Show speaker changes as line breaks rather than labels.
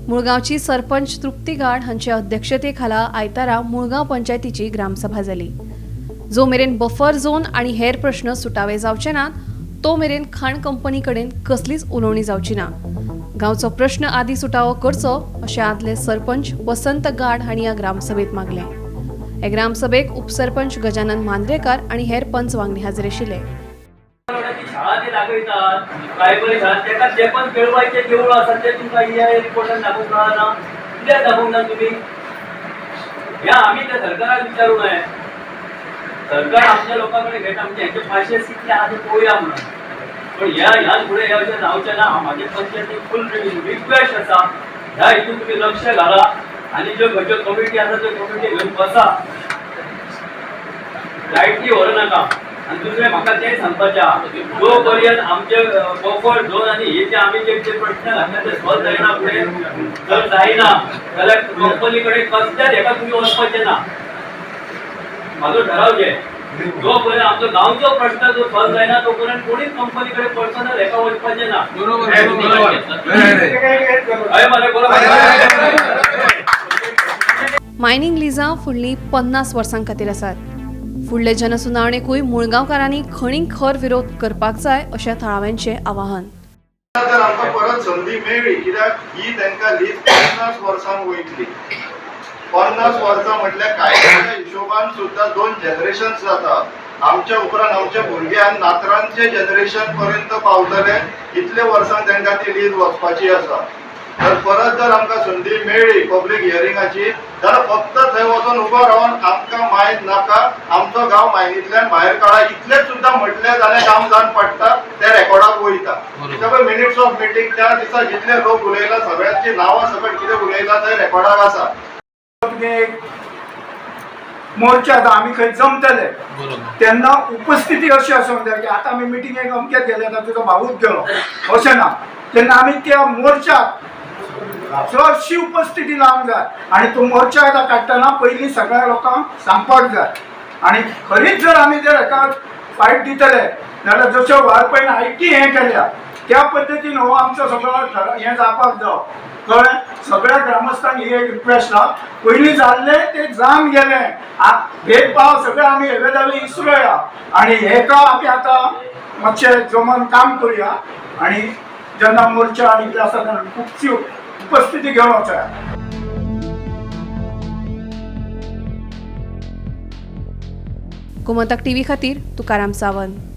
मुळगांवची सरपंच तृप्ती गाड हांचे अध्यक्षते खाला आयतारा मुळगांव पंचायतीची ग्रामसभा जाली. जो मेरेन बफर झोन आनी हेर प्रश्न सुटावे जावचे नात तो मेरेन खाण कंपनी कडेन कसलीच उलोवणी जावची ना. गांवचो प्रश्न आदी सुटावो करचो अशें आदले सरपंच वसंत गाड हांणी ह्या ग्रामसभेत मागलें. हे ग्रामसभेक उपसरपंच गजानन मांद्रेकार आनी हेर पंच वांगडी हाजीर आशिल्ले.
शाळा जे दाखयतात प्रायमरी शाळा तेका तेंपन केळबायचें देवूळ आसा तें तुमकां ईआय रिपोर्टान दाखोवंक कळना, कित्याक दाखोवंक ना तुमी? ह्या आमी त्या सरकाराक विचारूं नये. सरकार आमच्या लोकां कडेन घेता म्हणजे हेंचे पाशे कितले आहा ते पळोवया म्हणून. पण ह्या ह्यान फुडें ह्या अशें जावचें ना. म्हाजे पंचायतीक फूल रिक्वेस्ट आसा, ह्या हितून तुमी लक्ष घाला आनी ज्यो खंयच्यो कमिटी आसा त्यो कमिटी घेवन बसा, लायटली व्हरूं नाका. आनी दुसरें म्हाका तें सांगपाचें आहा, जो पर्यंत आमचे बफर झोन आनी हे जे आमी जे जे प्रश्न घातले ते सॉल्व जायना फुडें जर जायना जाल्यार कंपनी कडेन कसल्याच हेका तुमी वचपाचें ना. म्हाजो ठराव जे जो पर्यंत आमचो गांवचो प्रश्न जो सॉल्व जायना तो पर्यंत कोणीच कंपनी कडेन पर्सनल हेका वचपाचें ना.
बरोबर.
हय मरे, बरोबर.
मायनिंग लिजां फुडलीं 50 वर्सां खातीर आसात. फुडले जनसुनावणेकूय मुळगांवकारांनी खणींक खर विरोध करपाक जाय अशें थळाव्यांचें आवाहन.
जर आमकां परत संदी मेळ्ळी, कित्याक ही तांकां लीज 50 वर्सांक वयतली. 50 वर्सां म्हटल्यार कायद्याच्या हिशोबान सुद्दां 2 जनरेशन्स जाता. आमच्या उपरांत आमच्या भुरग्यांक नातरांचे जनरेशन पर्यंत पावतले, इतले वर्सां तांकां ती लीज वचपाची आसा. तर परत जर आमकां संदी मेळ्ळी पब्लीक हियरिंगाची जाल्यार फक्त थंय वचोन उबो रावन आमकां मायन नाका, आमचो गांव मायनींतल्यान भायर काडा इतलेंच सुद्दां म्हटलें जाल्यार गांव जावन पडटा, ते रेकॉर्डाक वयता. सगळे मिनिट्स ऑफ मिटींग त्या दिसा जितले लोक उलयला सगळ्यांची नांवां सकट कितें उलयला ते रेकॉर्डाक आसा.
कितें मोर्चा आतां आमी खंय जमतले तेन्ना उपस्थिती अशी आसूंक जाय की आतां आमी मिटिंगेक अमक्यात गेले, आतां तुजो भावूच गेलो अशें ना. तेन्ना आमी त्या मोर्चाक चडशी उपस्थिती लावंक जाय आनी तो मोर्चा आतां काडटना पयलीं सगळ्या लोकांक सांगपाक जाय. आनी खरीच जर आमी जर हेका फायट दितले जाल्यार जशें वाळपयन IT हें केल्या त्या पद्दतीन हो आमचो सगळो हें जावपाक जावो. कळ्ळें? सगळ्या ग्रामस्थांक ही एक रिक्वेस्ट आहा. पयलीं जाल्लें तें जावन गेलें, भेदभाव सगळे आमी हेवे दावे इसरोया आनी हेका आमी आतां मातशें जमन काम करुया आनी जेन्ना मोर्चा आनी कितें आसा तेन्ना खुबशी उपस्थिती घेवन वचया.
गोमंतक टीव्ही खातीर तुकाराम सावंत.